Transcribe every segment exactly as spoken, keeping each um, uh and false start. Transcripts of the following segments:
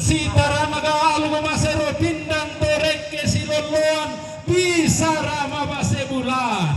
Sitarana galu mamasero pindang to rekke silolloan, bisara mabase bulan.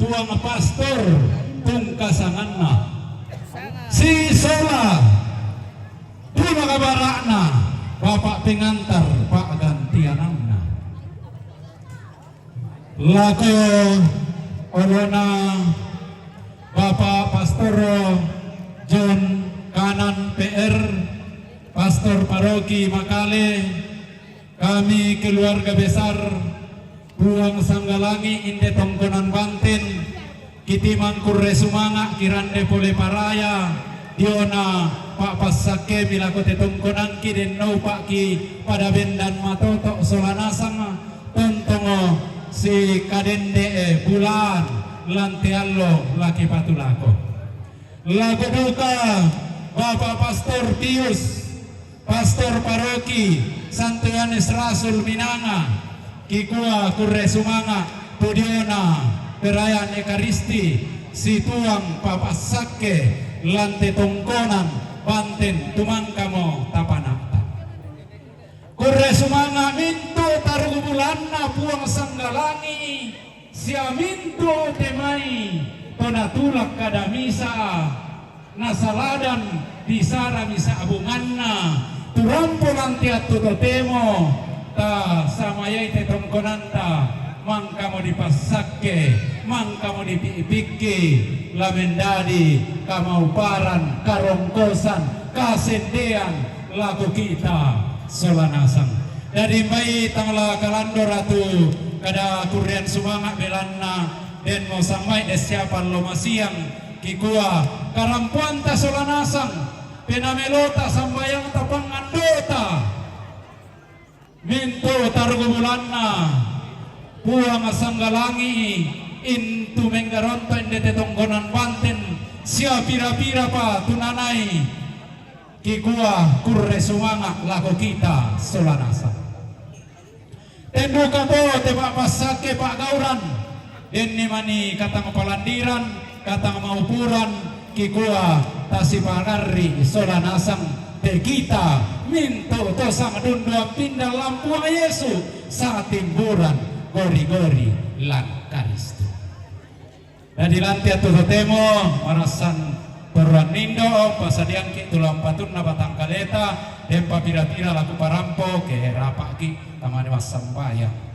Puang Pastor tungkasanganna. Sisola, tuna kabara'na, Bapak pengantar pa'gantiananna. Lako olona Bapak Pastor John Kanan P R, Pastor Paroki Makale, kami keluarga besar Puang Sanggalangi Inde Tongkonan Banten, kitimang kurre sumanga' kirande pole paraya, diona pa'passakke milako te tongkonangki denno upa'ki pada bendan matoto' sola nasang, tontongo sikadende'e bulan lan te allo laki patulako. Lako duka Bapak Pastor Pius, Pastor Paroki Santo Yohanes Rasul Minanga, kikua kurre sumanga' tu diona perayaan Ekaristi situang papassakke lan te tongkonan Banten tumangkamo tapana'ta. Kurre sumanga' mintu' tarugu bulanna Puang Sanggalangi, sia mintu' te mai to natulak kada misa, nasaladan bisara misa bunganna, turampo lan te attu totemo, tasamayai te tongkonanta, mangkamo dipassakke, mangkamo dipi'pikki, la mendadi kamauparan, karongkosan, kasendean lako kita sola nasang. Dadi mbai tang la kalando ratu kada kurrean sumanga' belanna denmo sammai dessiapa allo masiang, kikua karampoanta sola nasang, penamelota sambayangta pangandota. Mintu' tarugu bulanna Puang Sanggalangi intu menggaronto inde te tongkonan Banten sia pira-pirapa tunanai, kikua kurre sumanga' lako kita sola nasang. Tenduka to te pa'passakke pa'gauran, denni mani katang palandiran, katang maupuran, kikua tasipagarri' sola nasang te kita mintu' to sangdunduan pinda lan Puang Yesu, satimburan gori-gori lan Karistu. Dadi lan te attu totemo marassan toruan indo', pasadiangki' tu lampatunna batangkaleta, den papira-pira la kuparampo, ke rapa'ki' tamane massambayang.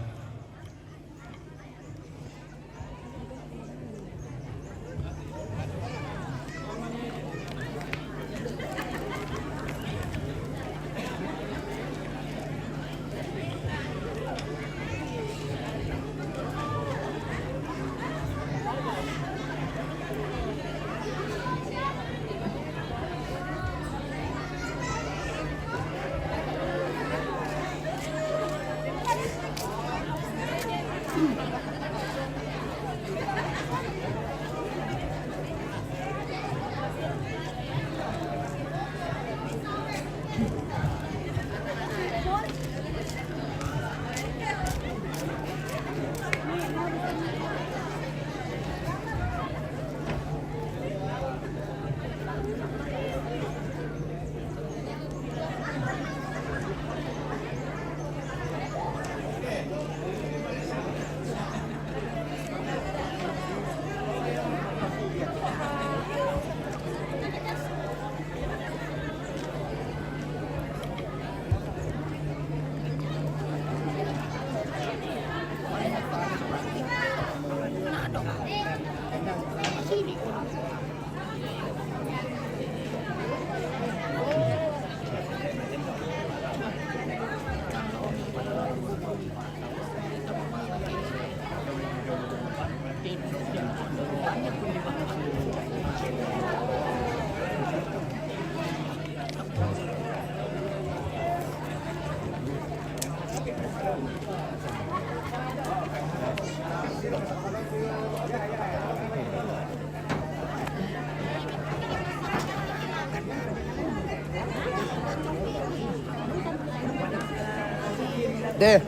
De.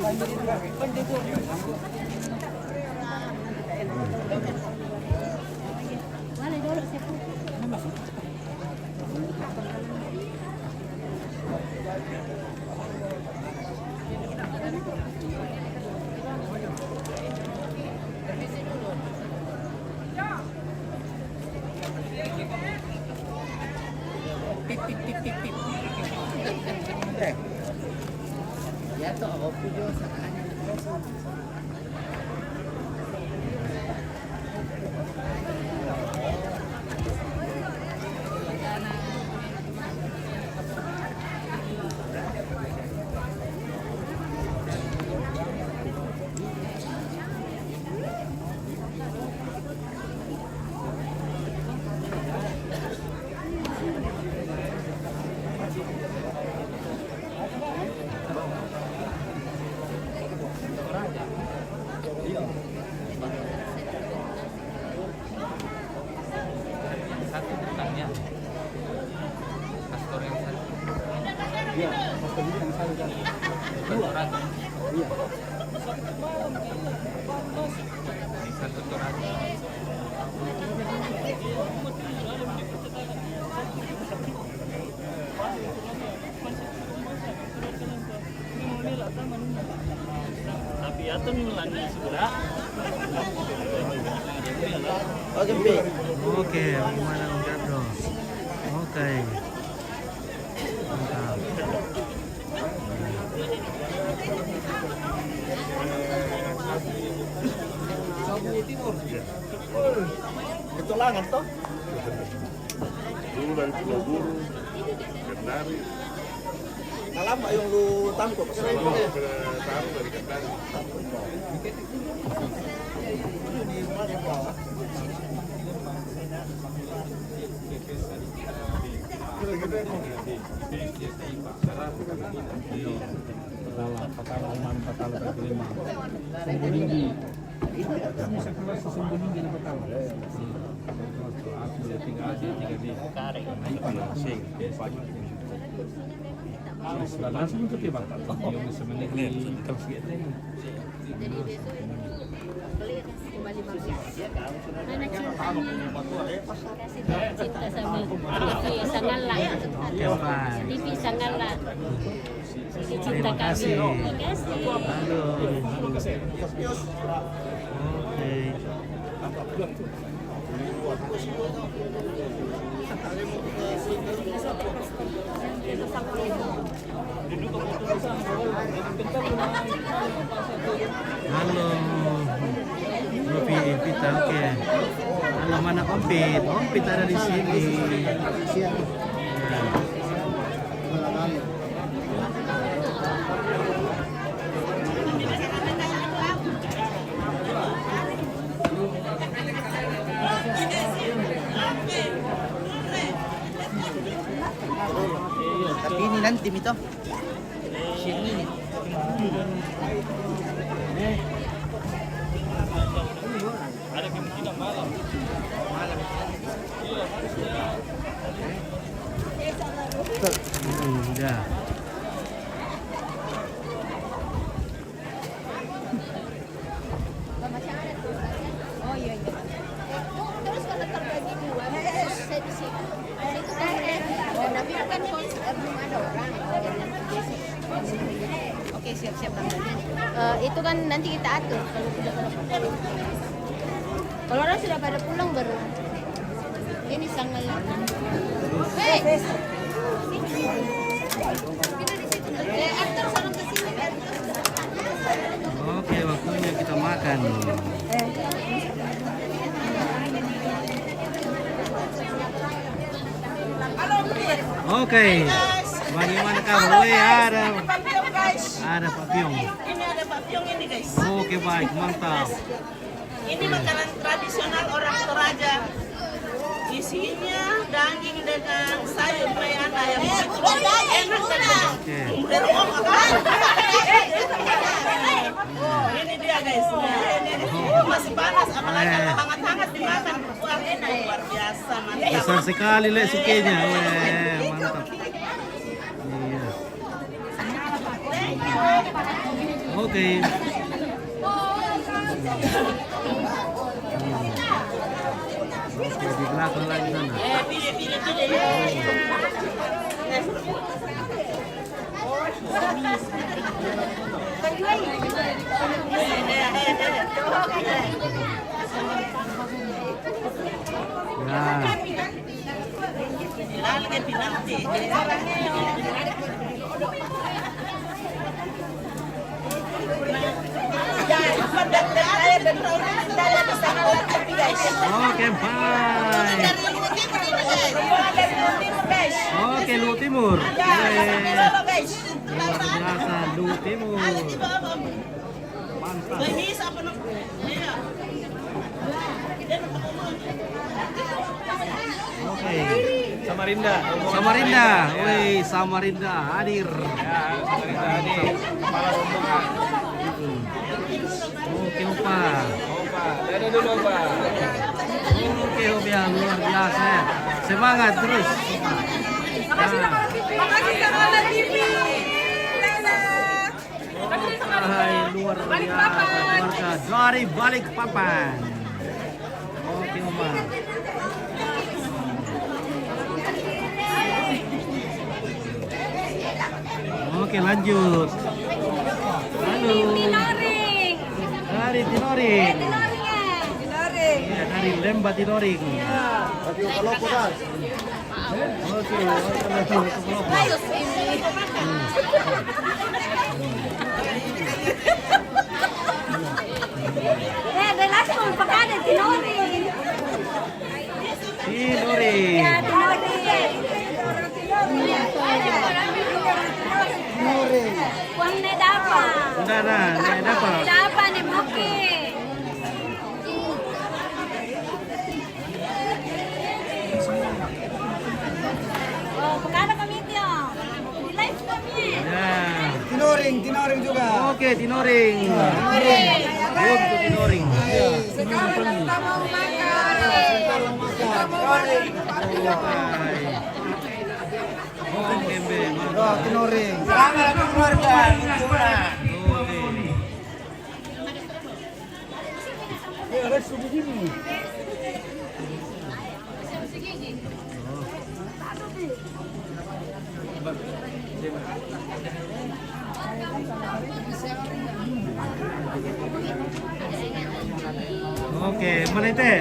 Pip, pip, pip, pip, pip. Eh. Ya toh, kopi juga sekarang. Satu bintangnya. Pastor yang satu. Iya, pastor yang satu kan. Dua. Iya. Ini satu orang. Tapi ya tuh lagi sudah. Oke, Pi. Oke, gimana Om Jabro? Oke. Mantap. Ketulangan toh? Dulu dari Pulau Buru, Kendari. Nah, lama yang lu tangkap? Selalu taruh dari Kendari. Sembunyi. Ini bisa keluar sesembunyi di pertama. Tiga A, tiga B. Langsung itu dia, Bang. Yang sebenarnya di translate ini. Jadi dia tuh kembali mampir. Mana cintanya? Kasih tahu cinta sama si Sangala. Oke, Pak. T V Sangala. Si cinta kami. Terima kasih. Terima kasih. Halo. Oke. Halo, Robi Pita, oke. Halo, mana Om Pit? Om Pit ada di sini. Siap. Ya. Tapi ini nanti, Mito. Siang ini. Ada kemungkinan malam. Malam. Hmm, udah. Oh, iya, iya. Terus kalau terbagi dua, saya di sini. Saya itu kan, eh, tapi kan, eh, belum ada orang. Oke, siap-siap, Bang. Eh, itu kan nanti kita atur kalau sudah pada pulang. Kalau orang sudah pada pulang baru. Ini sangat. Hei! Kita di situ. Eh, atur sana ke sini, biar dia sudah. Oke, waktunya kita makan. Oke, bagaimana kabar? Weh, ada, ada Pak Piong. Ini ada Pak Piong ini, guys. Oke, baik, mantap. Ini makanan tradisional orang Toraja. Isinya daging dengan sayur, Mayana, yang enak dan oke. Ini dia, guys. Ini, ini masih panas, apalagi kalau hangat-hangat dimakan. Wah, luar biasa, mantap. Besar sekali, Le, sukenya. Weh, mantap. Iya. Oh, Oke. Oke, di belakang lagi sana. Ya. Oke, bye. Oke, Luhut Timur. Yeay. Luar biasa, Luhut Timur. Mantap. Oke. Samarinda. Samarinda. Woi, Samarinda hadir. Ya, Samarinda hadir. Kepala rombongan. Oke, Opa. Opa, dadah dulu, Opa. Oke, Opa, luar biasa. Semangat terus. Nah. Makasih, Samarinda T V. Dadah. Hai, luar biasa, keluarga dari Balikpapan. Oke, Oma. Oke, lanjut. Halo. Tinoring. Dari Tinoring. Tinoring, ya? Tinoring. Iya, dari Lembah Tinoring. Iya. Oke, oke, oke, oke. Ayo, sini. Eh, de langsung pakai Tinoring. Tinoring. Ya, Tinoring. Tinoring. Uang ne dapat. Udah, nah, ne dapat. Dapat nih, Buki. Oh, kemana kami, Tio? Di live kami. Ya. Tinoring, Tinoring juga. Oke, Tinoring. Tinoring. Belum ke Tinoring. Sekarang kita mau makan. Kita mau makan. Oke, Mbe, mantap. Ya, Tinoring. Selamat keluarga. Oke. Oke, mana itu?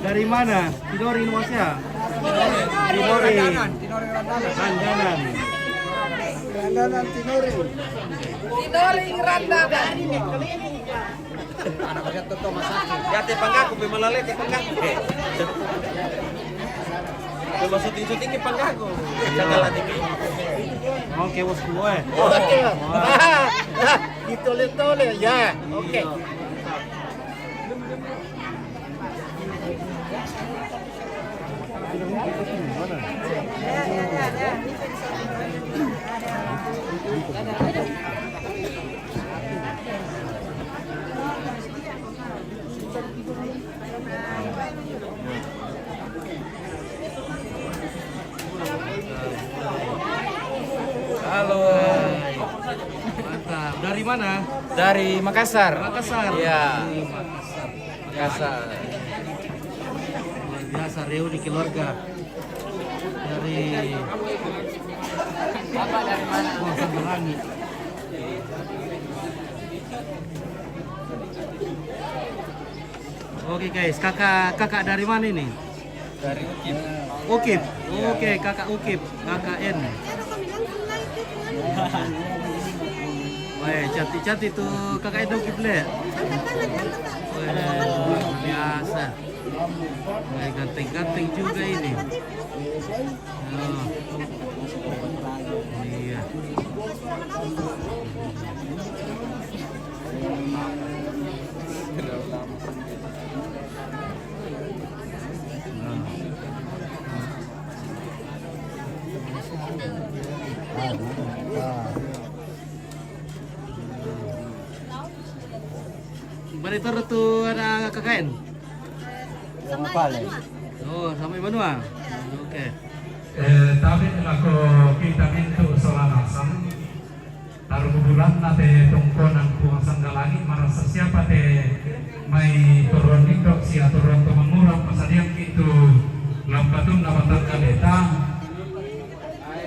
Dari mana? Tinoring, Indonesia? Tinoring. Tinoring Randanan. Randanan. Randanan Tinoring. Tinoring Randanan. Anak kecil tuh, tuh, Mas Aki. Ya, te panggaku, pe malale, te panggaku. Pe masyuting-syuting ke panggaku. Iya. Jangan latih ke. Oke, bosku, eh. Oke. Wah. Ditole-tole, ya. Oke. Iya. Halo. Mantap. Dari mana? Dari Makassar. Makassar. Iya. Dari Makassar. Makassar. Luar biasa, reuni keluarga. Dari Bapak dari mana? Wah, Samarangi. Oke, guys, kakak, kakak dari mana ini? Dari Ukip. Ukip. Iya. Oke, kakak Ukip, K K N. Wah, cantik-cantik tuh K K N Ukip, le. Wah, luar biasa. Wah, ganteng-ganteng juga ini. Oh. Iya. Bari terus tuh ada K K N? Sama Banua. Oh, sama Banua. Oke. Eh, tapi lako kita mintu sola nasang. Taruh Bulanna te tongkonan Puang Sangga Langit, marasa siapa te mai turuan nindok sia turuan to mangurang, pasadiangki tu lampatunna Batanggaleta.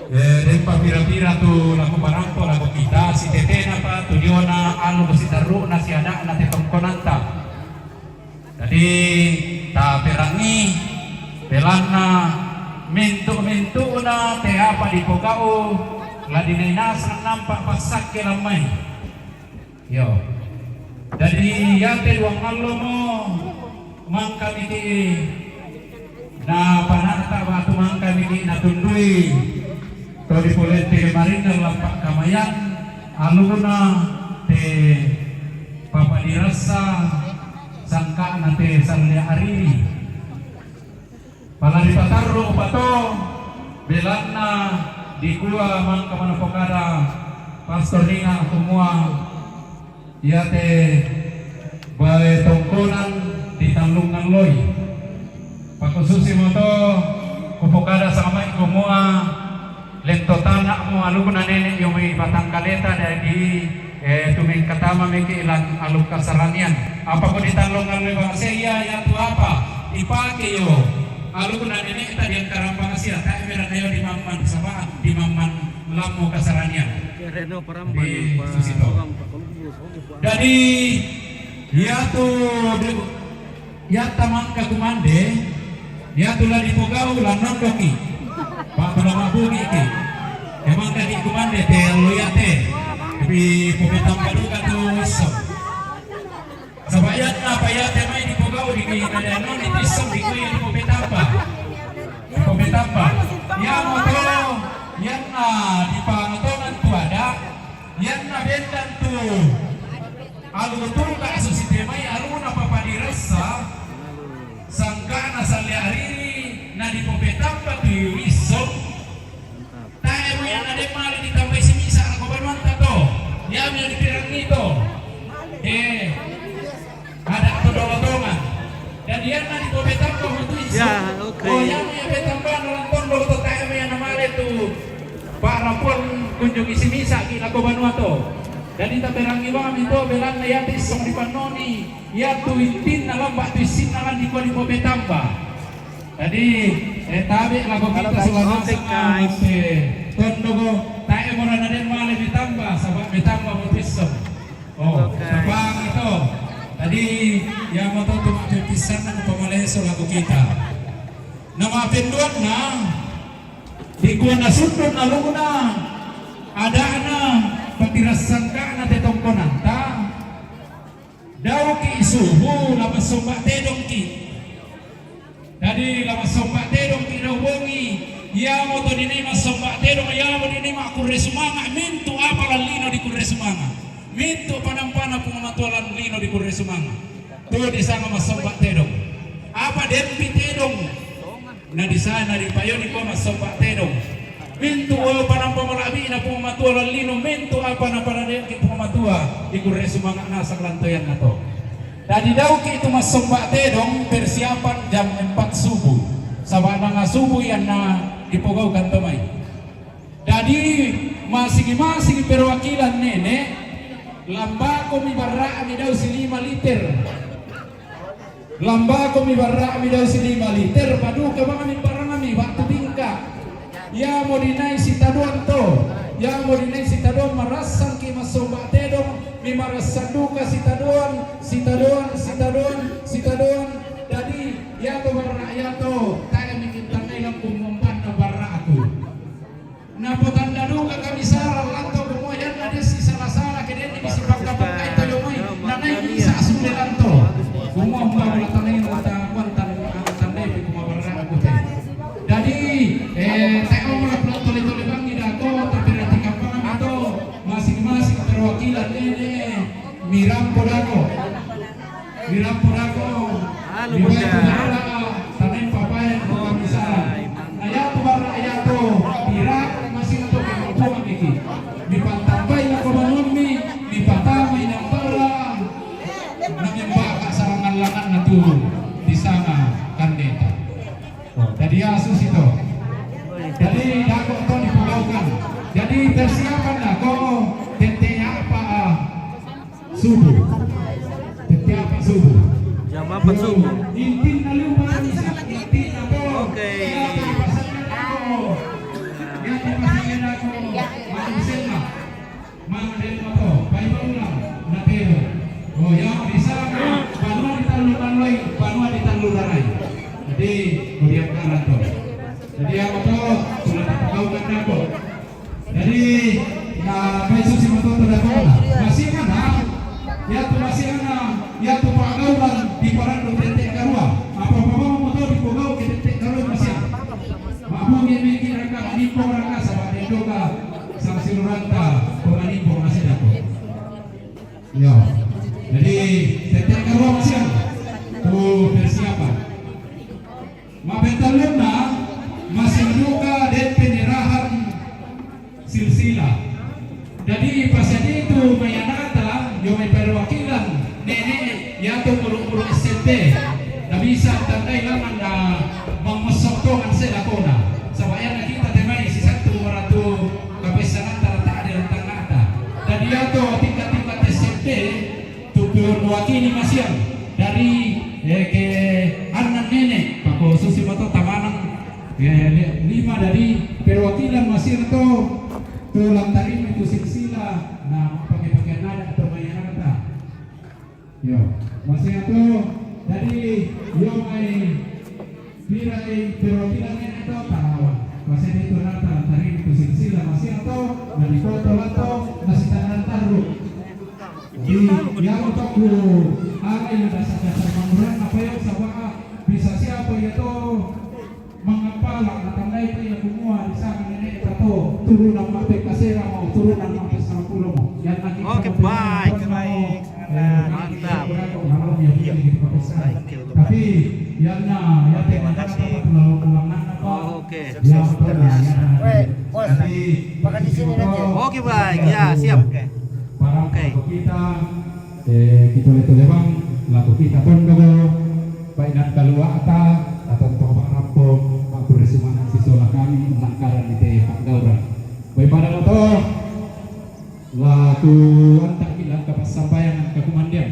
Eh, den pa pira-pira tu lako parampo lako kita, sitetenapa tu diona anu sitarru'na siada'na te tongkonanta. Jadi, taperangi, belanna mintu-mintu'na te apa dipogau, la dinai nasang nampa passakke lammai. Yo. Jadi, yate duang allomo mangkamiki na panata batu mangkamiki na tundui to dipolette marinna lampa kamayan aluna te papa dirassa sangka'na te salle ariri. Pala ripatarru pato, belanna dikua mangka manapokada Pastor Nina kumua, iate bae tongkonan di Tallung Ngalloi. Pakususi moto kupokada samai kumua, lento tana'mu alukna nene' yomi Batanggaleta dadi, eh, tumengkatama meki lan aluk kasaranian. Apa ko di Tallung Ngalloi bangsia iya, yatu apa dipake yo alukna nene'ta diangkarang bangsia, tae merana yo di mamman sabaan, di mamman lammo kasaranian. Di susito. Jadi, yatu di Yatta mangka kumande, yatu la dipogau la nondoki. Pak pala mabungi ki. Emang tadi kumande te allo yate. Tapi popetampa duka tu iso. Saba' yanna apa yate mai dipogau di ki, na dano di iso di kui dipopetampa. Dipopetampa. Ya moto, yanna dipangatongan tu ada, yanna bendan tu. Alutungka asu sitemai aluna papadiressa, sangkana salle ariri, na dipopetampa tu iso. Tae mo yana de male ditambai simisa lako banuanta to. Yami dipirangi to. Eh, ada to dolotongan. Dan yana dipopetamba mutu iso. Ya, oke. Oh, yana ya petamba nonton doloto tae mo yana male tu. Pak Rampon kunjungi simisa ki lako banua to. Jadi taperangi mami to belanna yati song dipannoni. Yatu intinna lamba tu isinna lan dikua dipopetamba. Jadi, eh, tabe lako kita suara sama tondogo tae mo rana den male ditamba, sabab ditamba mutu iso. Oh, tapang itu. Tadi ya moto tu mape pisan na pamaleso lako kita. Nama penduan na dikua na sundun aluna adana patirasangkana te tongkonanta. Dauki subu la massomba tedongki. Jadi la massomba tedongki dau bongi, iamo to dinai massomba tedong, iamo dinai makkurre sumanga, mintu apa lallino dikurre sumanga. Mintu panampana Puang Matua lallino dikurre sumanga. Tu disanga massomba tedong. Apa dempi tedong? Na disana dipayoni ko massomba tedong. Mintu o panampa malabina Puang Matua lallino, mintu apa naparadeangki Puang Matua, dikurre sumanga nasang lantoyanna to. Dadi dauki itu massomba tedong persiapan jam empat subuh. Sabana subuh yanna dipogaukan to mai. Dadi masing-masing perwakilan nene, lambakomi barra'mi dau silima liter. Lambakomi barra'mi dau silima liter, paduka bangami barra'mi batu bingka. Iamo dinai sitadoan to, iamo dinai sitadoan marassangki massomba tedong, mi marassang duka sitadoan, sitadoan, sitadoan, sitadoan. Dadi iamo barra' iato tae mi kintannai lambung membanna barra'ku. Napotanda duka kami sara lanto kumua janna dessi sala-sala ke denni disipakka-pakkai to jomai, nanai misa sule lanto. Kumua umba mula tanai mata kuantan tandai kumua barra' kute. Jadi, eh, teo mula pulang tole-tole bangi dako, tapi rati kampang to, masing-masing perwakilan nene, mirampo dako. Mirampo dako, anu, mibai tu barra', tanai papae tu kamisaran. Na yatu barra' yatu, pira masing tu kampuang iki. Mipantambai lako banuammi, mipatamai nang barra', na membaka sarangan-langanna tu disanga kandeta. Oh, jadi asu sito. Jadi dako to dipogaukan. Jadi persiapan dako, tenteng Subuh. Setiap subuh. Jam empat subuh. Intin na lupa ni sa pagkatin na to. Okay. Yan ang pasal na to. Yan ang pasal na to. Manusin na. Mga demo to. Paibaw lang. Natero. O, yan. Bisa nga. Banua di Tanlumanloy. Banua di Tanluranay. Jadi, kuliah ka na to. Jadi, ako to. Sulat ang pagkaungan na ako. Jadi, na may susi mo to na ko na. Masiang na. Yatu masiang na. Yatu pagkaungan di parang do tete karua. Apa-apa mo to di pagkaungan ke tete karua masiang. Mapungi miki raka manimbong raka sama dendoka sama siluranta pemanimbong masih dako. Yo. Jadi, tete karua masiang. Tu persiapan. Mabentallunna, masiang duka den penyerahan silsila. Jadi, pasaditu mayanata, yo mai perwakilan nene, yato pulu-pulu S M P. Na bisa tandai laman na mangosok tongan sela kona. Sabayana kita temai si satu maratu kapesanan tarata ada tangata. Jadi, yato tingkat-tingkat S M P, tu perwakili masiang dari eh, ke annan nene, pako susi mo to tamanan, eh, li- lima dari perwakilan masiang to, to lantarin itu silsila, na pakai-pakai nada atau mayanata. Yo, masiang to, dari yo mai pirai perwakilan nene to, tawa. Masiang itu nata lantarin itu silsila masiang to, dari foto lato, masih tangan taruh. Di yang taku alai dasar-dasar manguran apa yang sabaa bisa siapa ya to mangapala na tandai to ya kumua di sana nene ta to turunan mape kasera mo turunan mape sampulu mo. Yan na kita Okay, mo baik, pinapos mo, baik. Eh, Mantap. Kurang kok malam ya, kita di Pakistan. Thank you. Tapi yan na ya terima kasih. Lalu pulang na apa? Okay. Yang pernah ya. Weh, bos. Jadi Makan di sini nanti. Okay, baik. Ya, siap. Para Okay. Kita, eh, kita lihat bang, laku kita pun kalau baik dan keluar ta, atau bapak rampung, aku resiman siswa kami menangkaran di te Pak Gaura. Baik pada motor, laku antak kita ke pasampaian ke komandan.